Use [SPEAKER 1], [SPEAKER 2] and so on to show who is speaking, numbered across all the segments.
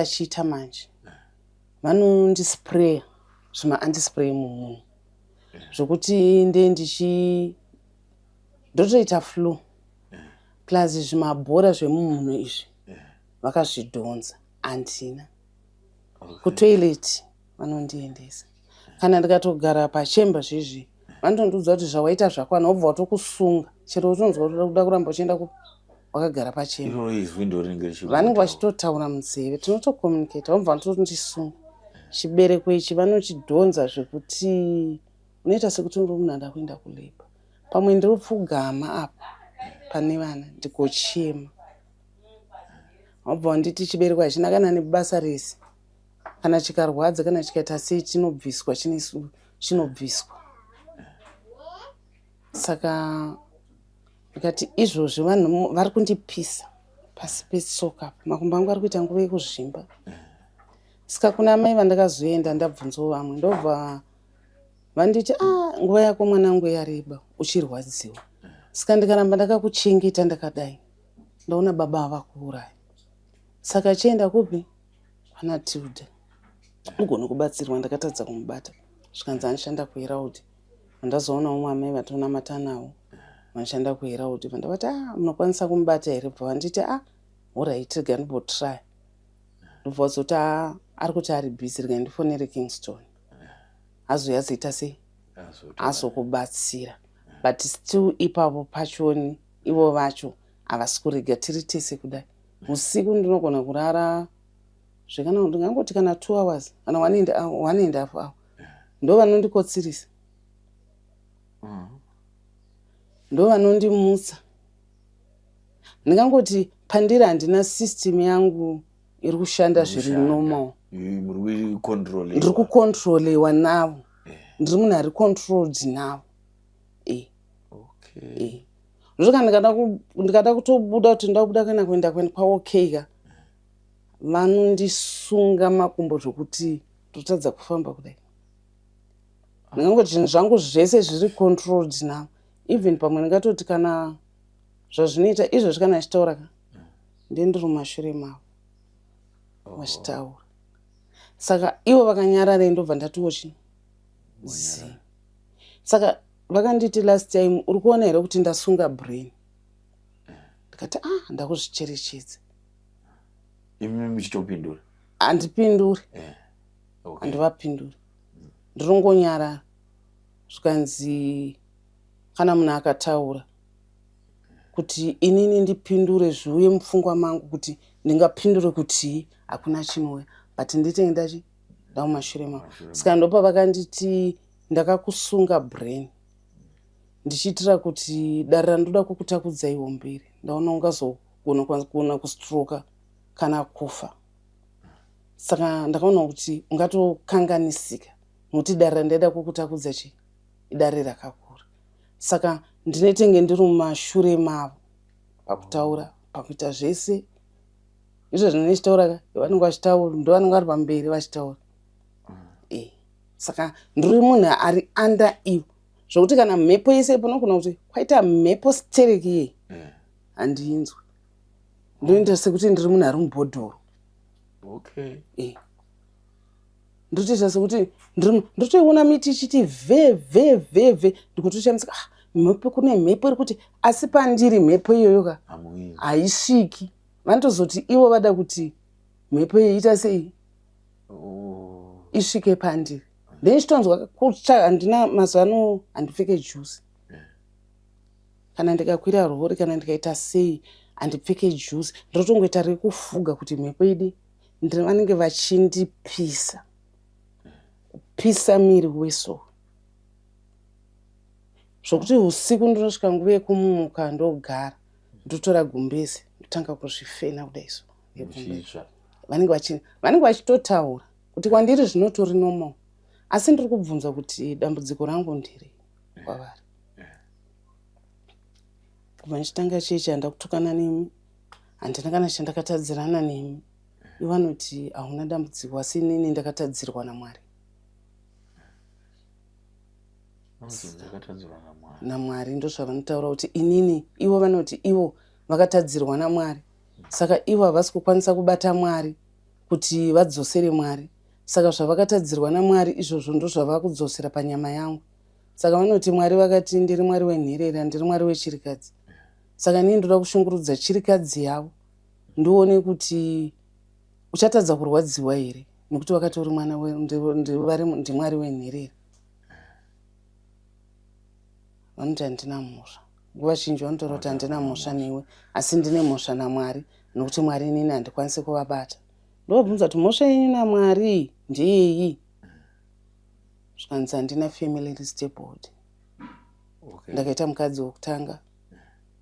[SPEAKER 1] Vachiita manje vanondisprayer zvimaandispray mumunhu zvokuti nde ndichi ndotoita flu plus zvimabhora zvemumhuno izvi vakazvidhonza handina kutoilet vanondiendesa kana ndikatogara pachemba zvezvi vanotondiudza kuti zvawaita zvakwana wobva watokusunga chero utonzwa kuti kuda kuramba uchienda wakagara pachemba vanenge vachitotaura munzeve tinotokommunicata vobva vatotondisunga chibereko ichi vanochidhonza zvekuti unoita sekuti uri munhu ada kuenda kulabor pamwe ndinopfugama apa pane vana ndigochema wabva wanditi chibereko hachina kana nebasa rese kana chikarwadza kana chikaita sei chinobviswa chinobviswa saka ndikati izvozvi vanhu vari kundipisa pasi petsoka makumbo angu ari kuita nguva yekuzvimba saka kuna mai vandakazoenda ndabvunzawo vamwe ndobva vanditi ah nguva yako mwanangu yareba uchirwadziwa saka ndikaramba ndakakuchengeta ndakadai ndaona baba ava kuuraya saka chienda kupi kwana Tilda ugone kubatsirwa ndakatadza kumubata zvikanzi anoshanda kuHerald vandazoona umwe amai vatonamata navo vanoshanda kuHerald vandavati ah munokwanisa kumubata here bva vanditi ah horait rega ndimbotry ndobva vazoti ah ari kuti ari busy rega ndifonere Kingston azouya azoita sei azokubatsira but still ipapo pachoni ivo vacho havasi kurega tiri tese kudai usiku ndinogona kurara zvekana ndingangoti kana 2 hours kana one and half hour ndo vanondikotsirisa ndo vanondimutsa ndingangoti pandiri handina system yangu iri kushanda zviri normal. Ndiri kucontrolewa navo, ndiri munhu ari controlled navo e. E. Zvoka ndikada kutobuda kuti ndakubuda kana kuenda kwaOK ka, vanondisunga makumbo zvokuti ndotadza kufamba kudai. Ndingangoti zvinhu zvangu zvese zviri controlled now. Even pamwe ndingatoti kana zvazvinoita izvozvi kana achitaura ka, ndendiri mumashure mavo vachitaura, saka ivo vakanyarara, ndobva ndatiwo chi zi. Saka vakanditi last time, "Uri kuona here kuti ndasunga brain?" Ndikati, "Ah, ndakuzvicherechedza."
[SPEAKER 2] Imi muchitopindura?
[SPEAKER 1] Handipinduri. Handivapinduri, ndinongonyarara. Zvikanzi kana munhu akataura kuti inini ndipindure, zviuye mupfungwa mangu kuti ndingapindure kuti hakuna chinouya, but nditenge ndachi ndamumashure mavo. Saka ndopa vakanditi ndakakusunga brain ndichiitira kuti dare randoda kukutakudzaiwo mberi, ndaona ungazogona kustroka kana kufa. Saka ndakaona kuti ungatokanganisika nokuti dare randaida kukutakudza chi idare rakakura, saka ndinetenge ndiri mumashure mavo pakutaura, pakuita zvese izvo zvinenge ka vanenge vachitaura, ndo vanenge vari pamberi vachitaura e. Saka ndiri munhu ari under ivo zvokuti kana mhepo yese panogona kuti kwaita mhepo stereki iye handinzwi, ndoita sekuti ndiri munhu ari mubhodhoro. E, ndotoita sekuti ndotoiona miti ichiti vhe vhe vhe vhe, ndikutoshamisika, ah, mhepo, kune mhepo iri kuti, asi pandiri mhepo iyoyo ka haisviki. Vanotozoti ivo vada kuti mhepo iyi ita sei isvike pandiri, then chitonzwa kutsva. Handina mazuva ano handipfeke juzi, kana ndikakwira rori kana ndikaita sei handipfeke juzi, ndotongoita rekufuga kuti mhepo idi. Vanenge vachindipisa kupisa miri weso zvokuti usiku ndinosvika nguva yekumuka, ndogara ndotora gumbezi ndotanga kuzvifena kudai so. Vanenge vachitotaura kuti kwandiri zvinotori normal, asi ndiri kubvunza kuti dambudziko rangu ndiri kwavari. Kubva ndichitanga chechi handa kutukana nemi, handina kana chandakatadzirana nemi. Ivanoti hauna dambudziko, asi inini ndakatadzirwa naMwari. NaMwari, ndozvavanotaura kuti inini, ivo vanoti ivo vakatadzirwa naMwari, saka ivo havasi kukwanisa kubata Mwari. Kuti vadzosere Mwari. Saka zvavakatadzirwa naMwari izvozvo ndozvavakudzosera panyama yangu. Saka vanoti Mwari vakati, "Ndiri Mwari wenherera, ndiri Mwari wechirikadzi." Saka inini ndoda kushungurudza chirikadzi yavo, ndione kuti uchatadza kurwadziwa here, nekuti vakati uri mwana ndiMwari wenherera. Vanoti handina mhosva. Nguva zhinji vanotaura kuti handina mhosva newe, asi ndine mhosva naMwari, nokuti Mwari inini handikwanisi kuvabata. Ndovabvunza kuti mhosva yenyu naMwari ndeyei? Zvikanzi handina family stable. Ndakaita mukadzi wokutanga,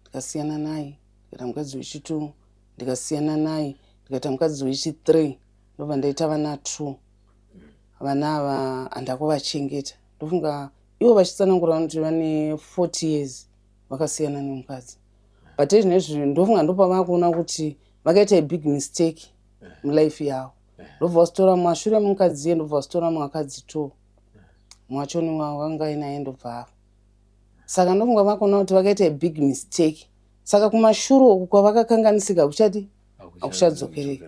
[SPEAKER 1] ndikasiyana naye, ndikaita mukadzi wechi2, ndikasiyana naye, ndikaita mukadzi wechi3, ndobva ndaita vana 2. Vana ava handakuvachengeta. Ndofunga ivo vachitsanangura vanoti vane 40 years vakasiyana nemukadzi, but ezvinezvi ndofunga ndopavakuona kuti vakaita a big mistake mulife yavo. Ndobva vazitora mashure mukadzi iye, ndobva vazitora mukadzi two mwachoni wanga ainaye, ndobva afa. Saka ndofunga vakuona kuti vakaita a big mistake. Saka kumashure uku kwavakakanganisika kuchadi hakuchadzokereki.